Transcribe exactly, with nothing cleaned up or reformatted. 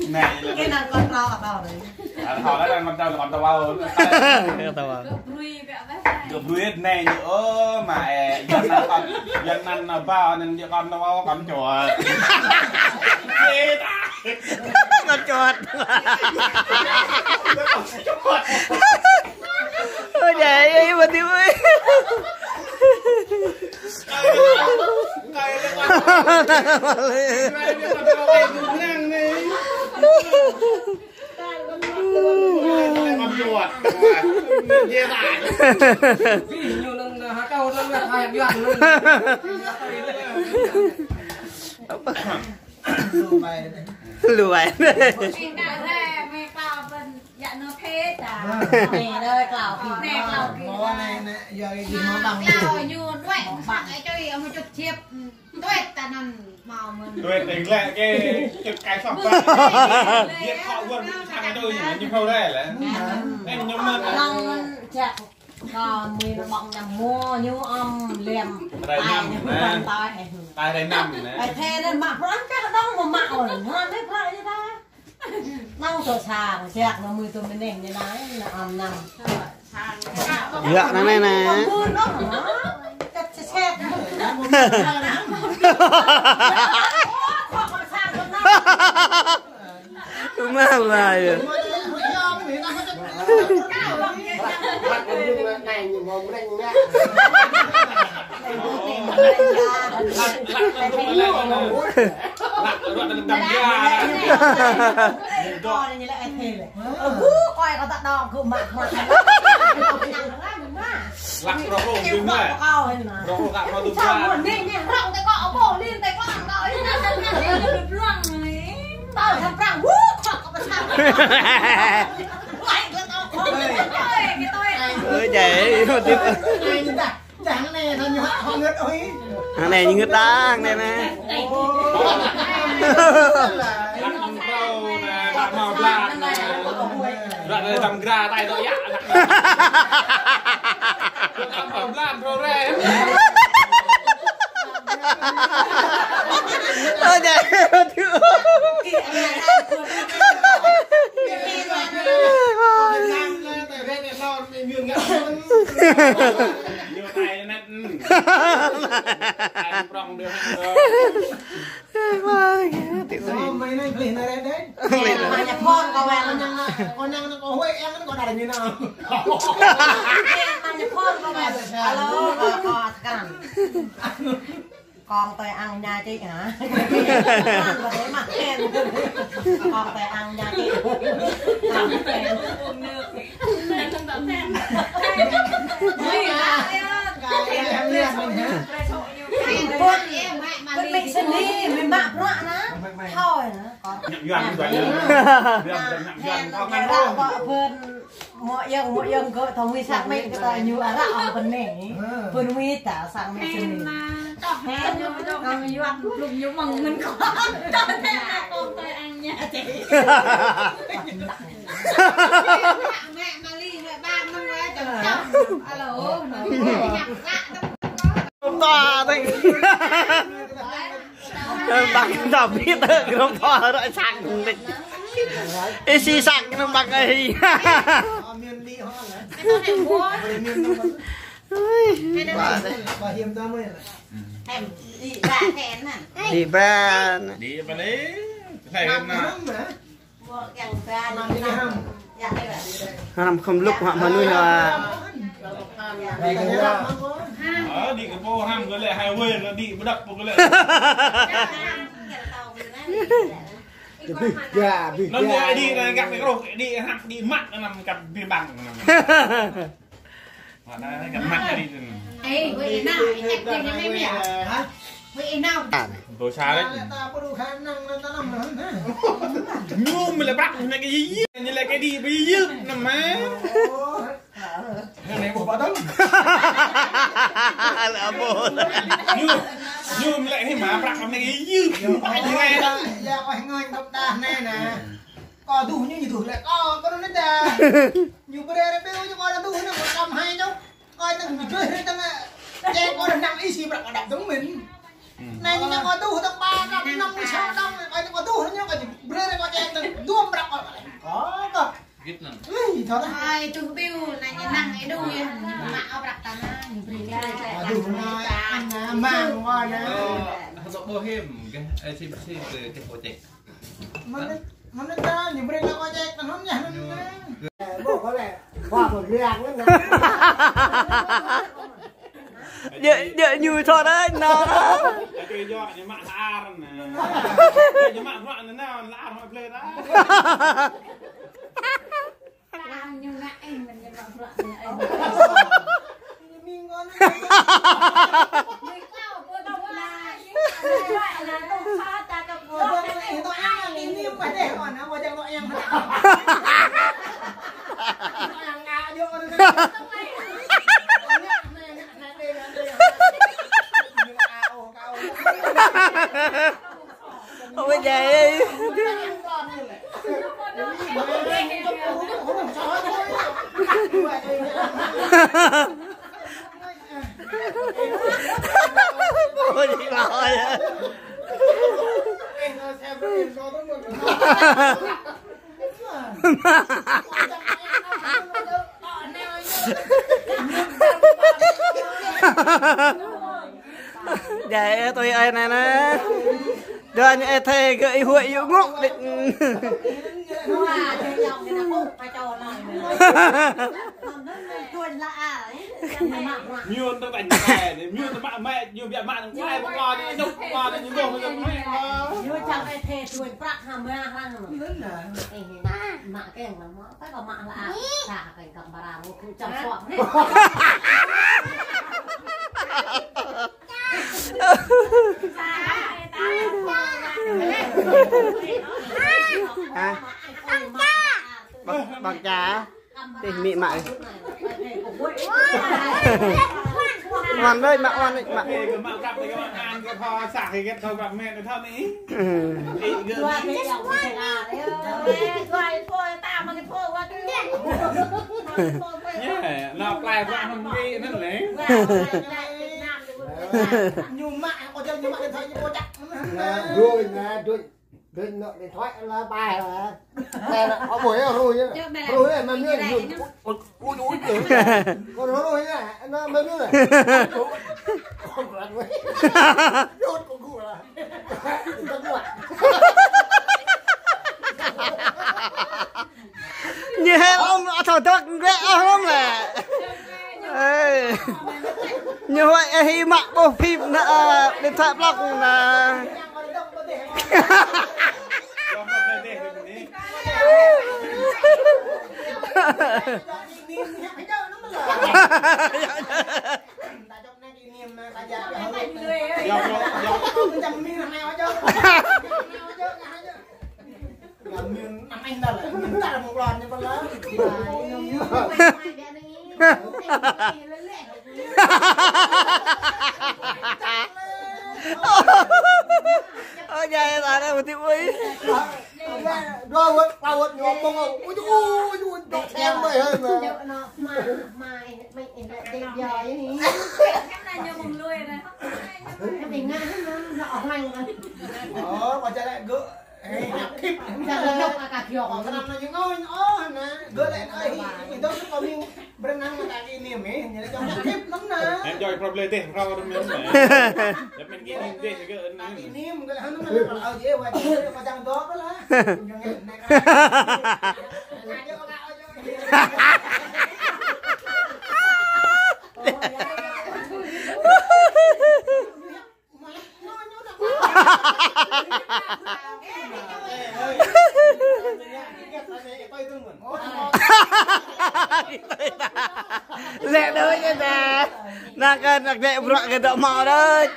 Anai, anai. Kơ anăn kâo trao kơ kâo anai. Anŭn hŏ, anŭn kâo trao, kâo trao. Kâo trao. Gơ̆ brui anai ñu, ơ, mă, ơ, Yuan anăn kâo, Yuan anăn ba, anăn kâo trao, kâo čuăt. Kâo čuăt. Ơ, djai, ơ, ih, mă tui, ơi. Lu ai. Ih, đa rê, mĕ klao ƀing, yă nơ phê ta. Mĕ đơi klao phê. Mĕ klao phê. Mă anai, anai, yă ih mă bang. Klao ñu đuaĭ, mă bang. Ai čoi, amâo čut čip. Tuet ta anăn mâo mơ̆n. Tuet anai lĕ kơ, čut kai sŏk bang. Yă khŏ wơr, sang ai čoi, ñu phao rê lĕ. Anai ñu mơ̆n. Lăng jak. Kâo mĭn ƀơ̆ng ñăm mơ̆ ñu ăm lem. Rai năm, nă. Rai năm, nă. Ƀai thê anŭn mă bruă čă dŏng mơ̆ mă ôh. Mă mĕ bruă ñu ta. Nao tơ sang, siak nao mui tơ mơneh ñu anai, nao ăm năm. Yă, anai, anai, anai. Mui nao, hă? Čăt sĕt. Mă lah yă. Lăk rŏk rŏk dŭm mă. Rŏk rŏk kă rŏk dŭm mă. Rŏk rŏk kă rŏk dŭm mă. Ơ, djai, ơ, tip. Anai ñu ngơ̆t đang, anai, anai. Lăk rŏk rŏk nă, lăk mâo blan nă. Ră anai tam gra tai dŏ yă. Lăk mâo blan rô re. Ơ, djai, ơ, tip. Alo, kâo, kâo, kâo. Kong tơi ang ña čih hă? Kong tơi ang ña čih. Kong tơi ang ña čih. Ƀơ̆n mĕ seni, mĕ mă bruă nă. Thôi nă. Mă yơ̆ng, mă yơ̆ng gơ̆ thâo mui sang mĕ kơ ta ñu ară ong pơnê. Pơnui ta sang mĕ seni. Hên, ong Yuan blŭng ñu mơ̆ng mơ̆n kâo. Kong tơi ang ña čih. Mĕ Mali, mĕ ƀang mơ̆ng wai čăm čăm. Alo, mă. Toa tơi. Bang tao biết grom to rồi sang. Ê si sang nó bang ai. Ui, ba tơi. Đi ba. Đi ba. Đi ba đi. Thầy hôm nay. Hrăm khŏm lŭk hă mơnuih hă. Ơ, đi kơ pô hrăm kơ lĕ hai wơi kơ đi bơdăp pô kơ lĕ. Bih ga, bih ga. Năn đi, đi, năn gak đi kơ rôh, đi hrăm, đi mă, năn gak bih bang. Ê, ơi, ih nao, ih ček ih nao mĕ mĕ. Hă? Ơi, ih nao. Dôsa đấy. Ñu mă lĕ prăk, ñu lĕ kơ yơh yơh. Ñu lĕ kơ đi, ƀu yơh yơh, nă mă. Anai ƀuh pă tơ̆ng. Lĕ ƀuh. Ñu, ñu mă lĕ hĭ mă prăk, anai kơ yơh yơh. Ñu ƀuh anai. Yă, ơi, ngơi, dŏ ta anai nă. Kâo duh ñu, ñu duh lĕ kâo, kâo anŭn ta. Ñu brơi rơbêo ñu kâo duh ñu, kâo čăm hai ñu. Kâo anŭn ñu brơi rơbêo tơ̆ng, ček kâo anŭn năng ih si prăk kâo đăp tơ̆ng mĭn. Anai ñu kâo duh tơ̆ng ba, kâo năm ñu sa tơ̆ng, kâo anŭn kâo duh ñu kâo brơi rơbêo kâo ček tơ̆ng. Ai, tuh biu, nanya nang, aduh ya, mak abrak tanah, beri. Aduh, nah, nah, mang, wah, nah. Ơ, hơdŏ ƀôh hiam, gah, ơ, sim, sim, gah, gah, ƀôh ček. Mơnit, mơnit ta, ñu brơi ta kơ ček, ta hŏm ñah, mơnit ta. Ơ, ƀôh kơ lĕ, khua ƀôh liang mơ̆n. Djơ̆, djơ̆ ñu thâo đơi, nao. Ơ, kơ yua ñu mă lar nă. Ñu mă bruă nă, nao lar mă blơi ta. Ñu ngă eng, ñu mă bruă ñu eng. Ôi, dạy. Ôi, đi bà ơi. Dạy tôi ai nè nè. Đó anh ai thầy gửi huệ dụ ngộ định. Miu tơ ƀañ mẹ, miu tơ mă mẹ, ñu biă mă nă, ai ƀu kơ nă, ñu ƀôh nă mẹ. Ñu čang ai thê tuôn prăk hăng mă hăng. Mă keng lăm mă, ta kơ mă la. Ta kơ kăm bara ru kru čang suak. Hả? Bằng, bằng trà. Tih mĭ mă. Ngoan đơi, mă ngoan đơi, mă. Ê, kơ mă prăk, kơ mă an, kơ thâo sah, kơ thâo prăk mĕt, kơ thâo anai. Ừ. Ê, kơ mă. Yơh, nao plai prăk hăng mĭ anŭn lĕ. Ñu mă, kơ jơ̆ ñu mă điện thoại ñu ƀu čăk. Nă, đuaĭ, nă, đuaĭ. Đuaĭ nŏ điện thoại la ƀai la. Nă, nă, ơ, ƀuh yơh, ruh yơh. Ruh yơh, mă miu yơh. Ui, ui, ui, ui. Kơ ruh yơh, nă, mă miu yơh. Kơ ruh yơh. Yơh, kơ gu la. Kơ gu la. Ñu hĕ ôm, ơ, thâo dŏ, nge, ơ, ôm lĕ. Ê. Ñu huăi, ê, hĭ mă ƀôh phim nă, ơ, điện thoại block nă. Ơ, djai ta anai ƀu tĭ ƀuh. Dua wơ̆t, ba wơ̆t ñu ƀơ̆ng. Ui, ui, ui, ui, dŏ thêm mơi hơn mà. Ơ, kơ čơlĕ gơ̆. Ê, ñăp khĭp. Ơ, kơ năm anai ñu ngơi, ơ, nă. Gơ̆ lĕ, ơ, hĭ, hĭ, dŏ kơ mĭn. Brơi năng mă ta kơ inim, ê, ñu lĕ čŏng ñăp khĭp lăm nă. Em joi problem dih, rau rem yơh. Jap mĭn kơ inim dih, kơ inim. Kơ inim, kơ hơnŭm mă, kơ ơ, jê, wa, jê, wa, jang dŏ, kơ la. Jong ngă, nă, kơ. Lĕ đơi ñu ta. Nă kơ nă dĕ bruă kơ dŏ mă đơi.